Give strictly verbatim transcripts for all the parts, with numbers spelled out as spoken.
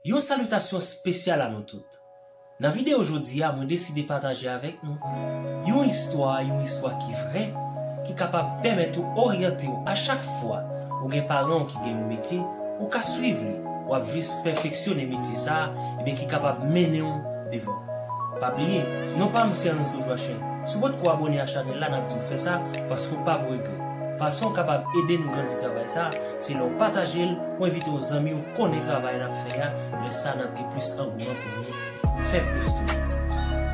Yon salitasyon espesyal a nou tout. Nan videyo jodi a, mwen deside pataje avèk nou yon istwa, yon istwa ki vrè, ki kapab pèmèt ou oryante w a chak fwa ou gen paran w ki gen yon metye, ou ka swiv li, w ap jis pèfeksyone metye sa a, ebyen ki kapab mennen w devan. Pa bliye, non pa m se Anzo Joachim. Si w potko abòne a chanèl la, n ap di w fè sa, paske w p ap regrèt. Fason w kapab ede nou grandi travay sa a, se lè w pataje l, w envite w zanmi w konnen travay n ap fè a, lè sa a n ap gen plis angouman pou nou fè plis toujou.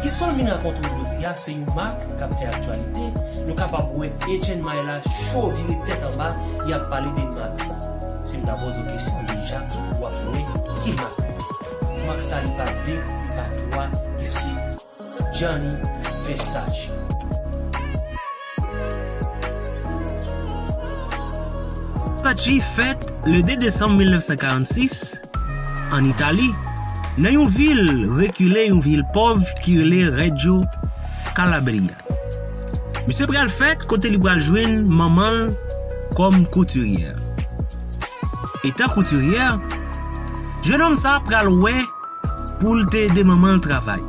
Istwa m vin rakonte w jodi a, se yon mak k ap fè aktyalite. Nou kapab wè Etienne Maël la cho vire tèt anba, y ap pale de mak sa. Si m ta poze w kesyon deja, w ap wè ki mak li ye. Mak sa li pa de, li pa twa, li se Gianni Versace. Versace fèt le de desanm mil nèf san karannsis ann Itali, nan yon vil rekile, yon vil pòv ki rele Reggio Calabria. Misye pral fèt kote li pral jwenn manman l kòm koutiryè. Etan koutiryè, jennonm sa pral wè pou l te ede manman l travay.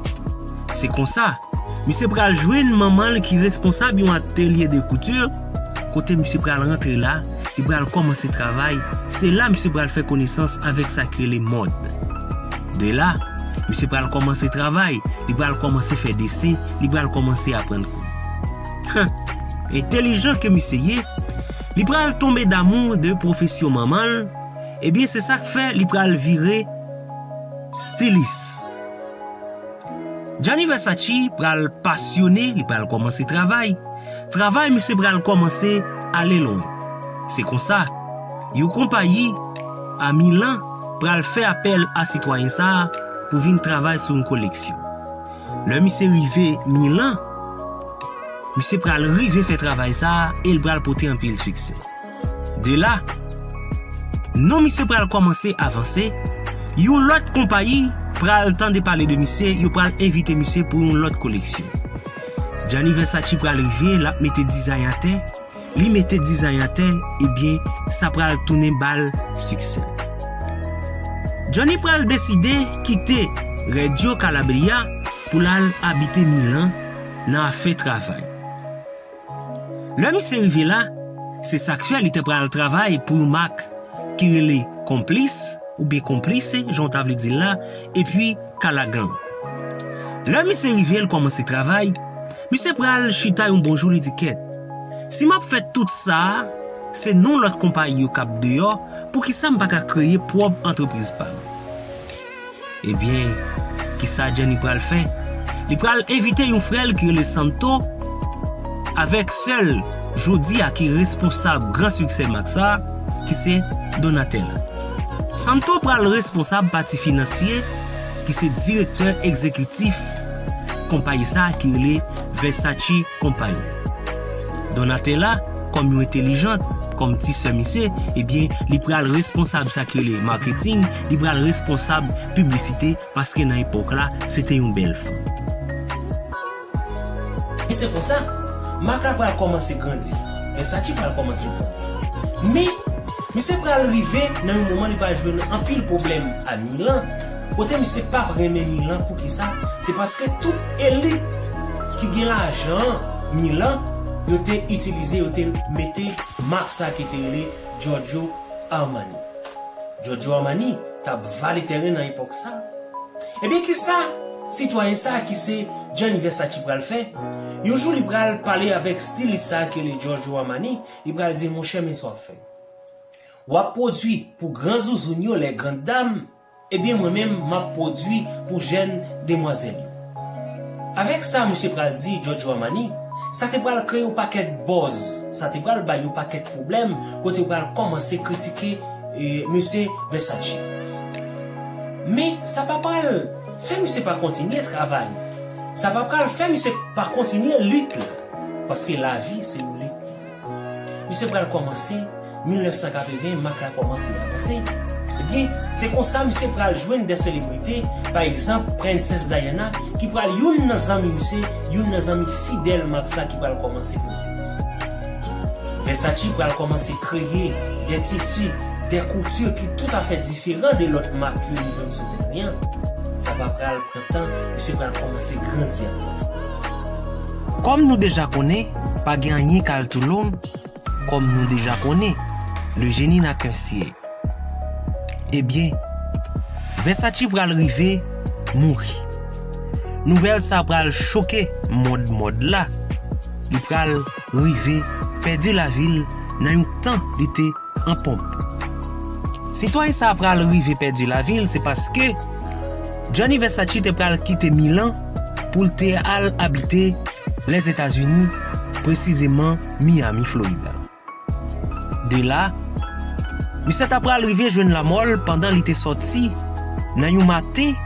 Se konsa, misye pral jwenn manman l ki responsab yon atelye de kouti, kote misye pral rantre la, li pral kòmanse travay. Se la misye pral fè konesans avèk sa ki rele mòd. De la, misye pral kòmanse travay, li pral kòmanse fè desen, li pral kòmanse aprann kòd. Hen, entèlijan ke misye ye, li pral tonbe damou de pwofesyon manman l, ebyen se sa k fè li pral vire stilis. Gianni Versace pral pasyone, li pral kòmanse travay. Travay misye pral kòmanse ale lwen. Se konsa, yon konpayi a Milan pral fè apèl a sitwayen sa a pou vin travay sou yon koleksyon. Lè misye rive Milan, misye pral rive fè travay sa a e l pral pote anpil siksè. De la, non misye pral kòmanse avanse, yon lòt konpayi pral tande pale de misye, yo pral envite misye pou yon lòt koleksyon. Gianni Versace pral rive, l ap mete dizay atè, li mete dizay atè, ebyen, sa pral tounen ba l siksè. Gianni pral deside kite Reggio Calabria pou l al abite Milan nan afè travay. Lè misye rive la, se sa k fè li te pral travay pou yon mak ki rele Konplis, oubyen Konplise, jan w ta vle di l la, epi Kalagan. Lè misye rive, l kòmanse travay, misye pral chita yon bon jou, li di, "Kèt, si m ap fè tout sa a, se non lòt konpayi yo k ap deyò, poukisa m pa ka kreye pwòp antrepriz pa m?" Ebyen, kisa Gianni pral fè? Li pral envite yon frè l ki rele Santo avèk sè l jodi a ki responsab gran siksè mak sa, ki se Donatella. Santo pral responsab pati finansye, ki se direktè egzekitif konpayi sa ki rele Versace Company. Donatella, kòm yon entèlijant, kòm ti sè misye, ebyen, li pral responsab sa ki rele maketing, li pral responsab piblisite, paske nan epòk la, se te yon bèl fanm. E se konsa, mak la pral kòmanse grandi, Versace pral kòmanse grandi. Men, misye pral rive nan yon moman li pral jwenn anpil pwoblèm a Milan, kote misye p ap renmen Milan. Poukisa? Se paske tout elit ki gen lajan an, Milan, yo te itilize, yo te mete mak sa ki te rele Giorgio Armani. Giorgio Armani t ap vale tèren nan epòk sa. Ebyen, kisa sitwayen sa ki se Gianni Versace pral fè? Yon jou, li pral pale avèk stilis sa ki rele Giorgio Armani, li pral di l, "Monchè, men sa w ap fè. W ap pwodui pou gran zouzoun yo, les grandes dames, ebyen, mwen menm, m ap pwodui pou jèn demwazèl yo." Avèk sa, misye pral di Giorgio Armani, sa te pral kreye yon pakèt buzz, sa te pral bay yon pakèt pwoblèm, kote yo pral kòmanse kritike, e, mesye Versace. Men, sa pa pral fè misye pa kontinye travay. Sa pa pral fè misye pa kontinye lit la. Paske lavi, se yon lit. Misye pral kòmanse, mil nèf san katreven, mak la kòmanse avanse. Ebyen, se konsa misye pral jwenn de selebrite, pa egzanp, Prensès Diana, ki pral youn nan zanmi misye, youn nan zanmi fidèl mak sa ki pral kòmanse pote. Versace pral kòmanse kreye de tisi, de kouti ki toutafè diferan de lòt mak yo li jwenn sou teren an. Sa pa pral pran tan, misye pral kòmanse grandi ak mak sa. Kòm nou deja konnen, pa gen anyen k al tou long, kòm nou deja konnen, le génie n'a qu'un siège. Ebyen, Versace pral rive mouri. Nouvèl sa pral choke mond mòd la. Li pral rive pèdi lavi l nan yon tan li te an ponp. Sitwayen sa pral rive pèdi lavi l, se paske Gianni Versace te pral kite Milan pou l te al abite Lèzetazini, presizeman Miami, Florida. De la, misye ta pral rive jwenn lanmò l pandan li te sòti nan yon maten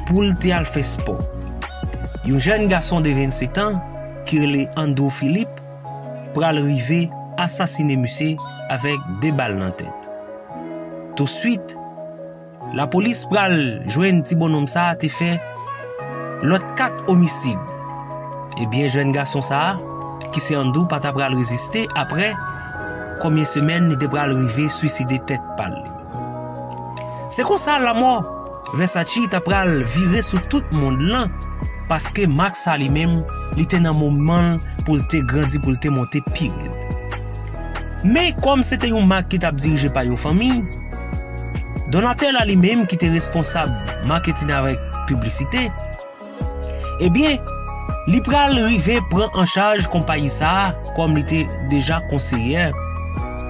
pou l te al fè spò. Yon jèn gason de vennsetan ki rele Andrew Philip pral rive asasine misye avèk de bal nan tèt. Touswit, lapolis pral jwenn ti bonnonm sa a te fè lòt kat omisid. Ebyen, jèn gason sa a, ki se Andrew, pa ta pral reziste, apre konbyen semèn li te pral rive swiside tèt pa l. Se konsa lanmò Versace ta pral vire sou tout mond lan, paske mak sa li menm, li te nan moman l pou l te grandi, pou l te monte pi rèd. Men kòm se te yon mak ki t ap dirije pa yon fanmi, donatè la li menm ki te responsab maketin avèk piblisite, ebyen, li pral rive pran an chaj konpayi sa a, kòm li te deja konseye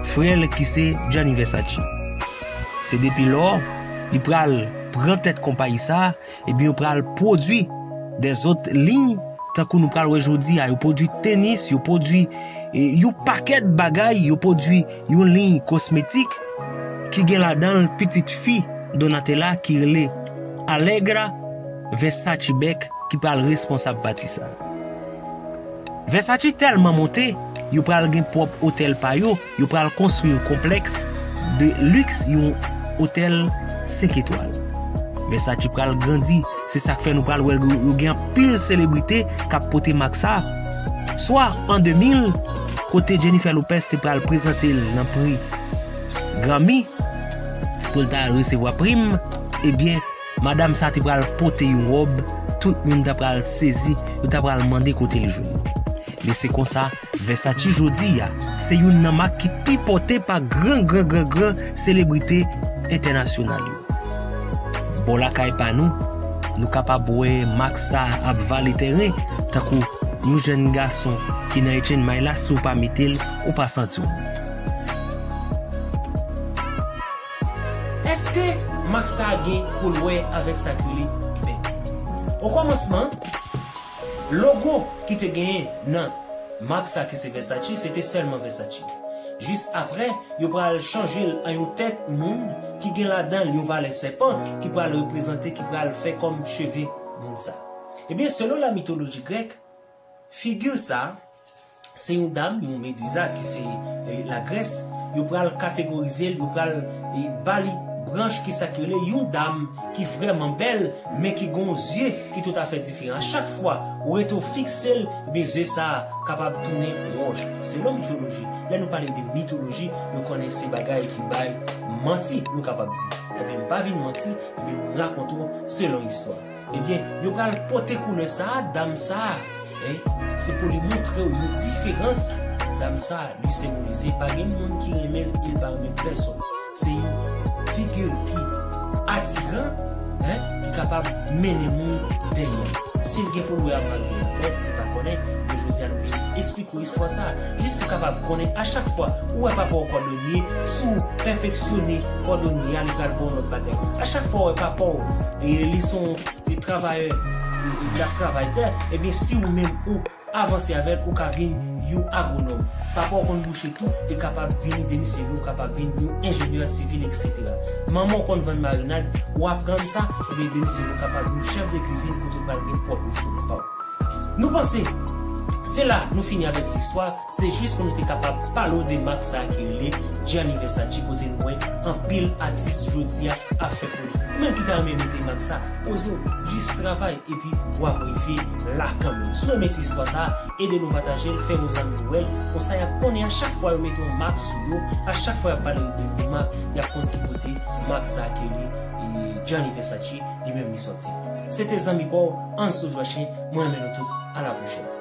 frè l ki se Gianni Versace. Se depi lò, li pral pran tèt konpayi sa a, ebyen, yo pral pwodui de zòt liy, tankou nou pral wè jodi a, yo pwodui tenis, yo pwodui, e, yon pakèt bagay, yo pwodui yon liy kosmetik ki gen ladan l pitit fi Donatella ki rele Allegra Versace Beck ki pral responsab pati sa a. Versace tèlman monte, yo pral gen pwòp otèl pa yo, yo pral konstwi yon konplèks de liks, yon otèl senk etwal. Versace pral grandi, se sa k fè nou pral wè yo, yo gen anpil selebrite k ap pote mak sa. Swa an de mil, kote Jennifer Lopez te pral prezante l nan pri Grammy pou l ta al resevwa prim, ebyen, madam sa te pral pote yon wòb, tout moun ta pral sezi, yo ta pral mande kote l jwenn. Men se konsa, Versace jodi a, se youn nan mak ki pi pòte pa gran, gran, gran, gran selebrite entènasyonal yo. Bò lakay pa nou, nou kapab wè mak sa ap vale tèren, tankou yon jèn gason ki nan Eight Chain Mile la, si w pa mete l, ou pa santi w. Èske mak sa gen pou l wè avèk sa k rele bèk? Okòmansman, logo ki te genyen nan mak sa ki se Versace, se te sèlman Versace. Jis apre, yo pral chanje l an yon tèt moun ki gen ladan l yon valè sèpan ki pral reprezante, ki pral fè kòm cheve moun sa. Ebyen, selon la mitoloji grèk, figi sa, se yon dam, yon mediza ki se, eh, Lagrès, yo pral kategorize l, yo pral, eh, ba li branch ki sa ki rele yon dam ki vrèman bèl, men ki gon zye ki toutafè diferan. A chak fwa ou rete w fikse l, ebyen, zye sa a kapab tounen wòch. Selon mitoloji, lè nou pale de mitoloji, nou konnen se bagay ki bay manti, nou kapab di. Ebyen, m pa vin manti, ebyen, m rakonte w selon istwa. Ebyen, yo pral pote koulè sa a, dam sa a, en, se pou li montre w yon diferans. Dam sa a, li senbolize, pa gen moun ki renmen l, e l pa renmen pèsonn. Se yon figi ki atiran, en, ki kapab mennen moun dèyè. Si l gen pou l wè ak malgre l, men li pa konnen, men jodi a nou vin eksplike w istwa sa a, jis pou w kapab konnen a chak fwa ou wè papa w kòdonye, si w pèfeksyone kòdonye a, li pral ba w lòt bagay. A chak fwa w wè papa w, e, li se yon, e, travayè, e, e, l ap travay tè, ebyen, si ou menm ou avanse avè l, ou ka vin yon agwonòm. Papa w konn bouche tou, li kapab vin demisyon, ou kapab vin yon enjenyè sivil, etsetera. Manman w konn vann marinad, ou aprann sa, ebyen, demisyon, ou kapab yon chèf de kwizin kote w pral gen pwòp restoran pa w. Nou panse, se la nou fini avèk ti istwa, se jis pou nou te kapab pale w de mak sa a ki rele Gianni Versace, kote nou wè anpil atis jodi a ap fè foli. Ou menm ki ta renmen mete mak sa, poze w, jis travay, epi w ap rive la kanmenm. Si w renmen ti istwa sa, ede nou pataje l, fè yon zanmi w wè l. Konsa y ap konnen a chak fwa yo mete yon mak sou yo, a chak fwa y ap pale de yon mak, y ap konn ki kote mak sa ke li, e, Gianni Versace, li menm li sòti. Se te zanmi pa w, Anso Joachim, mwen renmen nou tout, a la pwochèn.